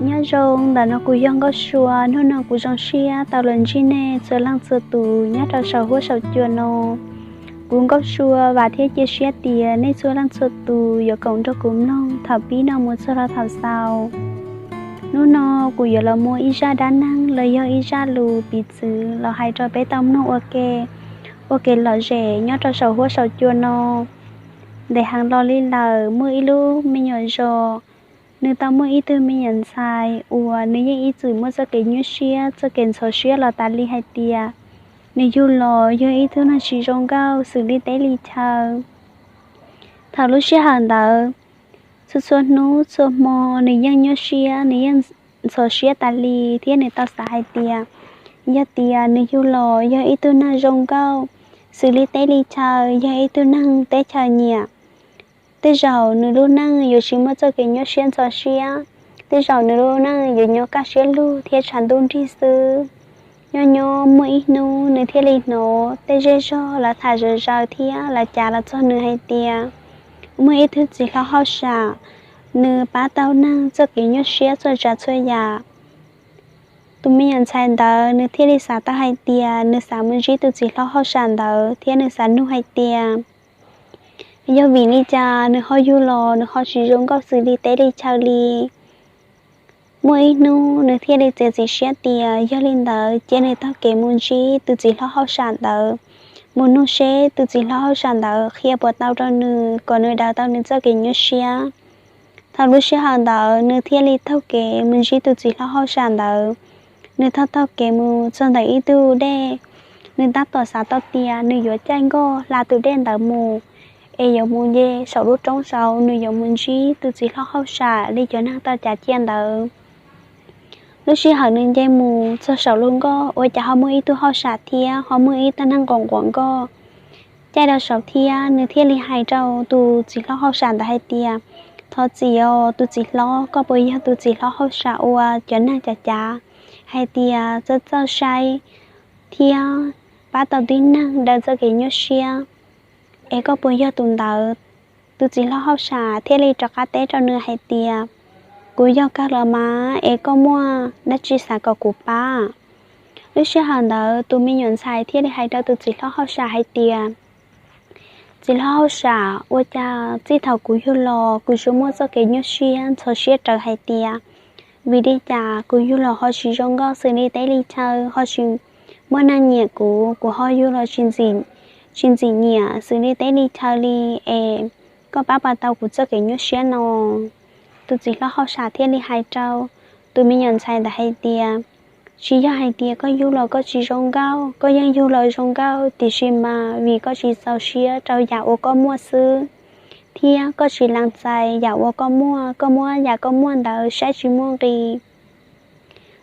Nyob zoo, ntawm no kuv yog Nkauj Sua. Hnub no kuv zoo siab tau los ntsib nej txhua leej txhua tus nyob rau saum huab saum cua no. Kuv Nkauj Sua vam thiab cia siab tias nej txhua leej txhua tus yuav koom nrog kuv mloog thaum pib no mus txog rau thaum xaus. Hnub no kuv yuav los muaj ib zaj dab neeg los yog ib zaj lus piv txwv los hais rau peb tau mloog ua ke, ua kev lom zem nyob rau saum huab saum cua no. Ntev heev los li lawm, muaj ib lub me nyuam zos, nws tau muaj ib tug me nyuam ntxhais uas nws yeej ib txwm muaj txoj kev nyuaj siab, txoj kev ntxhov siab los tas li hais tias nws yug los yog ib tug neeg tsis zoo nkauj xws li teb li chaw. Thaum lub sij hawm ntawd, txhua txhua hnub txhua hmo nws yeej nyuaj siab, nws yeej ntxhov siab tas li thiab nws tau xav hais tias yog tias nws yug los yog ib tug neeg zoo nkauj xws li teb li chaw, yog ib tug neeg teb chaws nyiam, tej zaum nws lub neej yuav tsis muaj txoj kev nyuaj siab ntxhov siab, tej zaum nws lub neej yuav nyob kaj siab lug thiab tshav ntuj nrig xwb. Nyob nyob muaj ib hnub nws thiaj li hnov tej zej zog lawv tham zom zaws thiab lawv cav los txog nws hais tias muaj ib tug txiv hlob hauj sam, nws pab tau neeg txoj kev nyuaj siab txhua tsav txhua yam. Tus me nyuam ntxhais ntawd nws thiaj li xav tau hais tias nws xav mus ntsib tus txiv hlob hauj sam ntawd thiab nws xav nug hais tias yog vim li cas nws ho yug los nws ho tsis zoo nkauj xws li teb li chaw li. Muaj ib hnub nws thiaj li txiav txim siab tias yog li ntawd ces nws taug kev mus ntsib tus txiv hlob hauj sam ntawd, mus nug seb tus txiv hlob hauj sam ntawd qhia puas tau rau nws kom nws daws tau nws txoj kev nyuaj siab. Thaum lub sij hawm ntawd nws thiaj li taug kev mus ntsib tus txiv hlob hauj sam ntawd. Nws taug taug kev mus txog ntawm ib tug dej, nws tab tom xav tau tias nws yuav caij nkoj hla tus dej ntawd mus, es yuav mus nce saum lub roob saud, nws yuav mus ntsib tus txiv hlob hauj sam li cov neeg tau cav cia ntawd. Lub sij hawm nws nce mus txog saum lub nkoj, ua cas ho muaj ib tug hauj sam thiab ho muaj ib tug neeg nquam nquam nkoj caij rau saud thiab. Nws thiaj li hais rau tus txiv hlob hauj sam ntawd hais tias, thov txim os tus txiv hlob, koj puas yog tus txiv hlob hauj sam uas cov neeg cav cav hais tias txawj txawj saib thiab pab tau tib neeg daws txoj kev nyuaj siab, es koj puas yog tus ntawd? Tus txiv hlob hauj sam thiaj li rov qab teb rau nws hais tias, kuv yog kawg los mas, es koj muaj dab tsi xav kom kuv pab? Lub sij hawm ntawd tus me nyuam ntxhais thiaj li hais rau tus txiv hlob hauj sam hais tias, txiv hlob hauj sam, ua cas txij thaum kuv yug los kuv tsuas muaj txoj kev nyuaj siab ntxhov siab rawv hais tias vim li cas kuv yug los ho tsis zoo nkauj xws li teb li chaw, ho tsis muaj neeg nyiam kuv, kuv ho yug los tsis ntxim nyiam xws li teb li chaw li, es koj pab puas tau kuv txoj kev nyuaj siab no? Tus txiv hlob hauj sam thiaj li hais rau tus me nyuam ntxhais ntawd hais tias, tsis yog hais tias koj yug los koj tsis zoo nkauj, koj yeej yug los zoo nkauj, tiam sis mas vim koj tsis txaus siab rau yam uas koj muaj xwb, thiab koj tsis lees txais yam uas koj muaj, koj muab yam koj muaj ntawd saib tsis muaj nqis,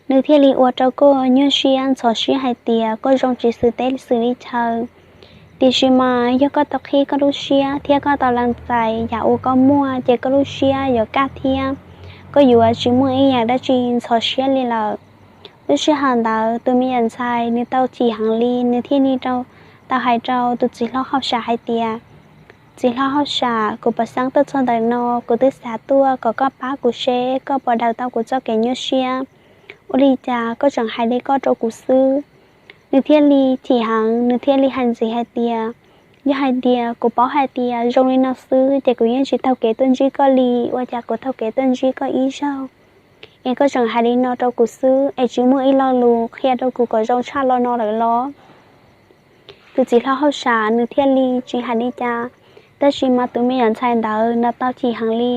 nws thiaj li ua rau koj nyuaj siab ntxhov siab hais tias koj zoo tsis xws teb xws li chaw. Tiam sis mas yog koj tau qhib koj lub siab thiab koj tau lees txais yam uas koj muaj ces koj lub siab yuav kaj thiab koj yuav tsis muaj ib yam dab tsi ntxhov siab li lawm. Lub sij hawm ntawd tus me nyuam ntxhais nws tau chim heev li, nws thiaj li tau hais rau tus txiv hlob hauj sam hais tias, txiv hlob hauj sam, kuv pom xeeb tuaj txog ntawm no, kuv twb xav tuaj kom koj pab kuv seb koj puas daws tau kuv txoj kev nyuaj siab, ua li cas koj tseem hais li koj rau kuv xwb? Nws thiaj li chim heev, nws thiaj li hais ntxiv hais tias, yog hais tias kuv paub hais tias zoo li no xwb ces kuv yeej tsis taug kev tuaj ntsib koj li, ua cas kuv taug kev tuaj ntsib koj ib zaug es koj tseem hais li no rau kuv xwb, es tsis muaj ib lo lus qhia rau kuv kom zoo tshaj lo no lawm los? Tus txiv hlob hauj sam nws thiaj li tsis hais li cas, tab sis mas tus me nyuam ntxhais ntawd nws tau chim heev li,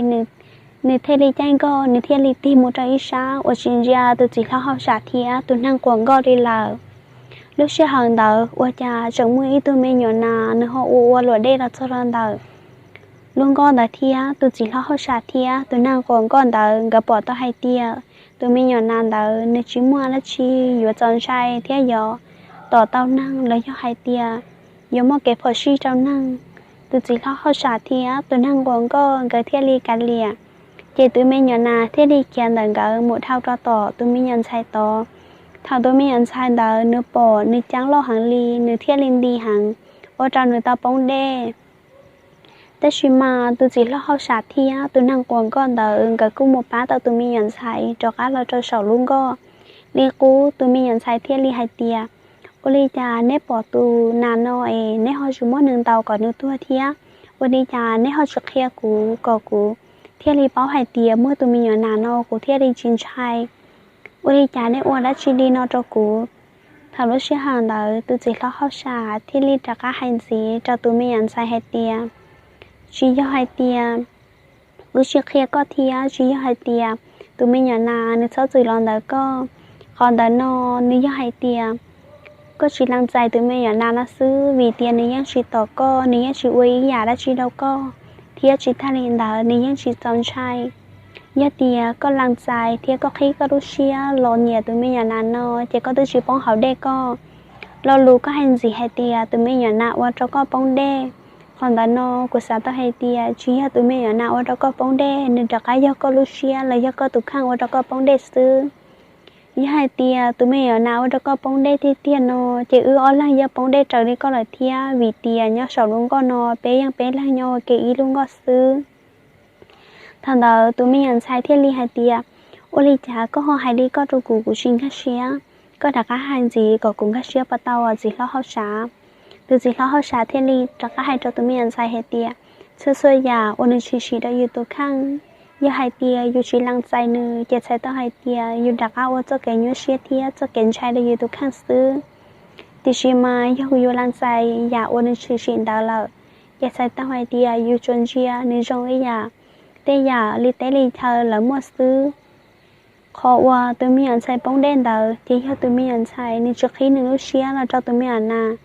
nws thiaj li caij nkoj, nws thiaj li tig mus rau ib sab uas tsis ntsia tus txiv hlob hauj sam thiab tus neeg quas nkoj li lawm. Lub sij hawm ntawd ua cas tseem muaj ib tug me nyuam nas nws ho ua ua luam dej los txog rau ntawm lub nkoj ntawd thiab. Tus txiv hlob hauj sam thiab tus neeg quas nkoj ntawd nkawd pom tau hais tias tus me nyuam nas ntawd nws tsis muaj dab tsi yuav txaus ntshai thiab yuav tom tau neeg los yog hais tias yuav muaj kev phom sij rau neeg. Tus txiv hlob hauj sam thiab tus neeg quas nkoj nkawd thiaj li kav liam, ces tus me nyuam nas thiaj li khiav ntawm nkawd mus dhau rau tom tus me nyuam ntxhais tod. Thaum tus me nyuam ntxhais ntawd nws pom nws ceeb loj heev li, nws thiaj li nti heev, ua rau nws tau poob dej. Tab sis mas tus txiv hlob hauj sam thiab tus neeg quas nkoj ntawd nkawd kuj mus pab tau tus me nyuam ntxhais rov qab los rau saum lub nkoj li qub. Tus me nyuam ntxhais thiaj li hais tias, ua li cas neb pom tus nas no es neb ho tsis muab nws ntaus kom nws tuag thiab? Ua li cas neb ho tsis qhia kuv kom kuv thiaj li paub hais tias muaj tus me nyuam nas no kuv thiaj li tsis ntshai? Ua li cas neb ua dab tsi li no rau kuv? Thaum lub sij hawm ntawd tus txiv hlob hauj sam thiaj li rov qab hais ntxiv rau tus me nyuam ntxhais hais tias, tsis yog hais tias kuv tsis qhia koj thiab tsis yog hais tias tus me nyuam nas nws txhob txwm los ntawm koj. Qhov ntawm no nws yog hais tias koj tsis lees txais tus me nyuam nas no xwb, vim tias nws yeej tsis tom koj, nws yeej tsis ua ib yam dab tsi rau koj, thiab tsis tag li ntawd nws yeej tsis txaus ntshai. Yog tias koj lees txais thiab koj qhib koj lub siab los nyiam tus me nyuam nas no ces koj twb tsis poob hauv dej koj. Lo lus koj hais ntxiv hais tias tus me nyuam nas ua rau koj poob dej, qhov ntawd no kuv xav tau hais tias tsis yog tus me nyuam nas ua rau koj poob dej, nws rov qab yog koj lub siab los yog koj tus kheej ua rau koj poob dej xwb. Yog hais tias tus me nyuam nas ua rau koj poob dej tiag tiag no ces wb ob leeg yeej poob dej raws li koj lawm thiab, vim tias nyob saum lub nkoj no peb yeej peb leeg nyob ua ke ib lub nkoj xwb. Thaum ntawd tus me nyuam ntxhais thiaj li hais tias, ua li cas koj ho hais li koj rau kuv, kuv tsis nkag siab. Koj rov qab hais ntxiv kom kuv nkag siab puas tau, txiv hlob hauj sam? Tus txiv hlob hauj sam thiaj li rov qab hais rau tus me nyuam ntxhais hais tias, txhua txhua yam uas nws tshwm sim rau yus tus kheej, yog hais tias yus tsis lees txais nws ces txhais tau hais tias yus rov qab ua txoj kev nyuaj siab thiab txoj kev ntshai rau yus tus kheej xwb. Tiam sis mas yog yus lees txais yam uas nws tshwm sim ntawd lawm, ces txhais tau hais tias yus tsuas ntsia nws zoo ib yam tej yam li teb li chaw lawv muaj xwb. Qhov uas tus me nyuam ntxhais poob dej ntawd ces yog tus me nyuam ntxhais nws tsis qhib nws lub siab los rau tus me nyuam nas,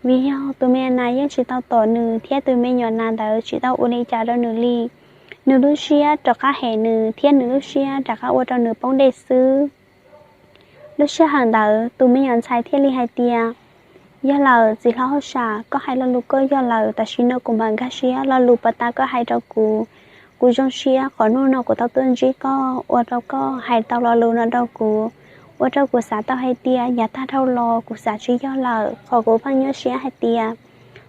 vim yog tus me nyuam nas yeej tsis tau tom nws thiab tus me nyuam nas ntawd tsis tau ua li cas rau nws li. Nws lub siab rov qab hem nws thiab nws lub siab rov qab ua rau nws poob dej xwb. Lub sij hawm ntawd tus me nyuam ntxhais thiaj li hais tias, yog lawm txiv hlob hauj sam, koj hais lo lus koj yog lawm, tam sim no kuv mam nkag siab lo lus puas tau koj hais rau kuv. Kuv zoo siab qhov hnub no kuv tau tuaj ntsib koj, ua rau koj hais tau lo lus no rau kuv, ua rau kuv xav tau hais tias yav tag dhau los kuv xav tsis yog lawm. Qhov kuv pheej nyuaj siab hais tias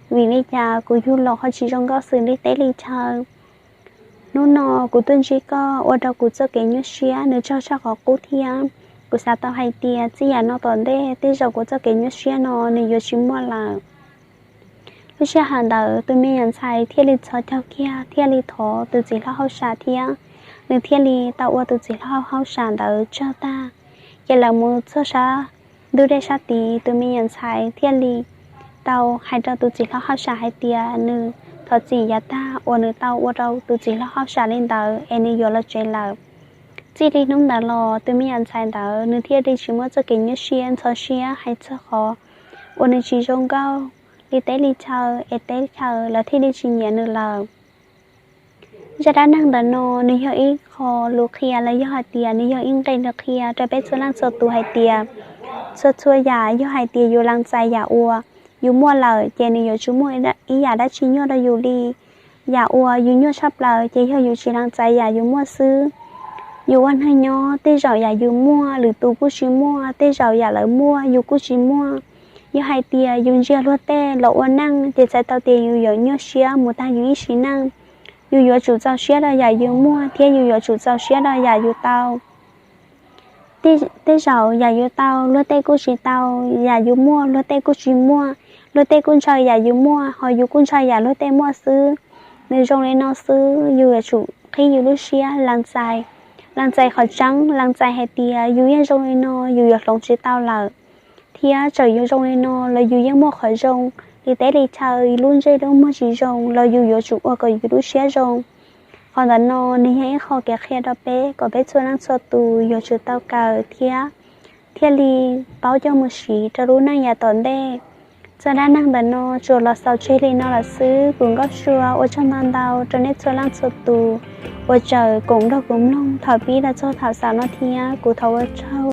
vim li cas kuv yug los ho tsis zoo nkauj xws li teb li chaw. Hnub no kuv tuaj ntsib koj ua rau kuv txoj kev nyuaj siab nws tsawg tshaj qhov qub thiab. Kuv xav tau hais tias txij yav no tom ntej tej zaum kuv txoj kev nyuaj siab no nws yuav tsis muaj lawm. Lub sij hawm ntawd tus me nyuam ntxhais thiaj li txhos caug kiag thiaj li thov tus txiv hlob hauj sam thiab nws thiaj li tau ua tus txiv hlob hauj sam ntawd tsaug tag. Ces lawv mus txog sab ntug dej sab tid, tus me nyuam ntxhais thiaj li tau hais rau tus txiv hlob hauj sam hais tias nws thov txim yav tag uas nws tau ua rau tus txiv hlob hauj sam li ntawd es nws yuav los tsev lawm. Txij li hnub ntawd los tus me nyuam ntxhais ntawd nws thiaj li tsis muaj txoj kev nyuaj siab ntxhov siab hais txog qhov uas nws tsis zoo nkauj li teb li chaw es teb chaw lawv thiaj li tsis nyiam nws lawm. Zaj dab neeg ntawm no nws yog ib qho lus qhia los yog hais tias nws yog ib nqe lus qhia rau peb txhua leej txhua tus hais tias txhua txhua yam yog hais tias yus lees txais yam uas yus muaj lawm ces nws yuav tsis muaj ib yam dab tsi nyuaj rau yus li. Yam uas yus nyuaj tshaj plaws ces yog yus tsis lees txais yam yus muaj xwb. Yus ua neeg nyob tej zaum yam yus muaj lwm tus kuj tsis muaj, tej zaum yam lawv muaj yus kuj tsis muaj. Yog hais tias yus ntsia luag tej los ua neej ces txhais tau tias yus yuav nyuaj siab mus tag yus ib sim neej. Yus yuav tsum txaus siab rau yam yus muaj thiab yus yuav tsum txaus siab rau yam yus tau. Tej zaum yam yus tau luag tej kuj tsis tau, yam yus muaj luag tej kuj tsis muaj, luag tej kuj ntshaw yam yus muaj ho yus kuj ntshaw yam luag tej muaj xwb. Nws zoo li no xwb, yus yuav tsum qhib yus lub siab lees txais, lees txais qhov tseeb, lees txais hais tias yus yeej zoo li no yus yuav hloov tsis tau lawm. Thiab txawm yus zoo li no los yus yeej muaj qhov zoo li teb li chaw, lub ntsej lub muag tsis zoo los yus yuav tsum ua kom yus lub siab zoo. Qhov ntawm no nws yog ib qho kev qhia rau peb kom peb txhua leej txhua tus yuav tsum tau kawm thiab thiaj li paub coj mus siv rau lub neej yav tom ntej. Txoj dab neeg ntawm no tsuas los xaus tseg li no lawm xwb. Kuv Nkauj Sua ua tsaug ntau ntau rau nej txhua leej txhua tus uas tseem koom nrog kuv mloog thaum pib los txog thaum xaus no thiab kuv thov ua tsaug.